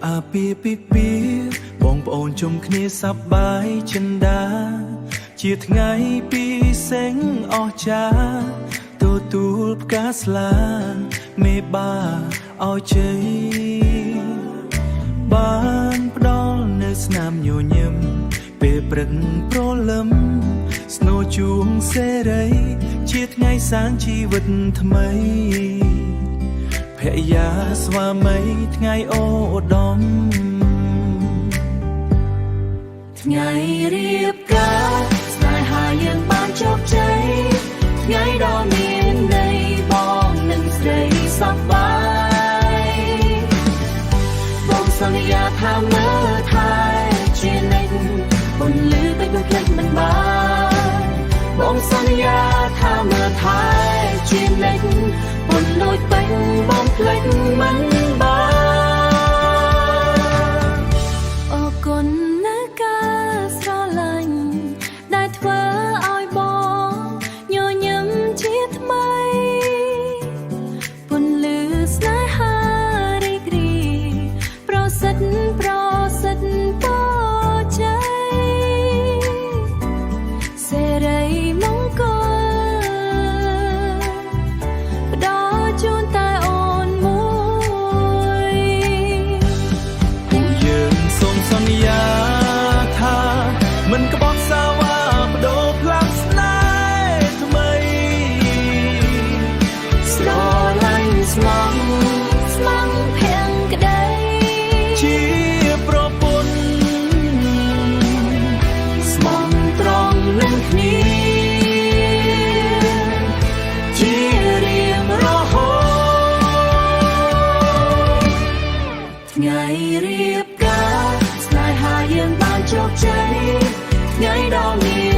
អាពាហ៍ពិពាហ៍បងប្អូនជុំគ្នាសប្បាយចិន្តា ជាថ្ងៃពិសេសអស្ចារ្យទទួលផ្កាស្លាមេបាឲ្យជ័យបានផ្ដល់នៅស្នាមញញឹមពេលព្រឹកព្រលឹមស្នូជួងសេរី ជាថ្ងៃសាងជីវិតថ្មី ភរិយាស្វាមីថ្ងៃអូឧត្តម ថ្ងៃរៀបការស្នេហាយើងបានជោគជ័យថ្ងៃដ៏មានន័យបងនិងស្រីសប្បាយបងសន្យាថាមើលថែជានិច្ចពន្លឺពេជ្រមិនភ្លេចមិនបានបងសន្យាថាមើលថែជានិច្ចពន្លឺពេជ្របងភ្លេចមិនបាន អរគុណនៅការស្រឡាញ់ដែលធ្វើឲ្យបងញញឹមជាថ្មីពន្លឺស្នេហារីករាយប្រសិទ្ធប្រសិទ្ធពរជ័យសេរីមង្គលផ្ដល់ជូនតែអូនមួយ ពួកយើងសូមសន្យាថាមិនក្បត់សាវ៉ាបដូរផ្លាស់ស្នេហ៍ថ្មី ស្រឡាញ់ស្មង ស្មងភាំងក្តី ជាប្រពន្ធ ស្មងត្រង់នឹងគ្នាជារៀងរហូតថ្ងៃរៀបការស្នេហាយើងបានជោគជ័យថ្ងៃដ៏មាន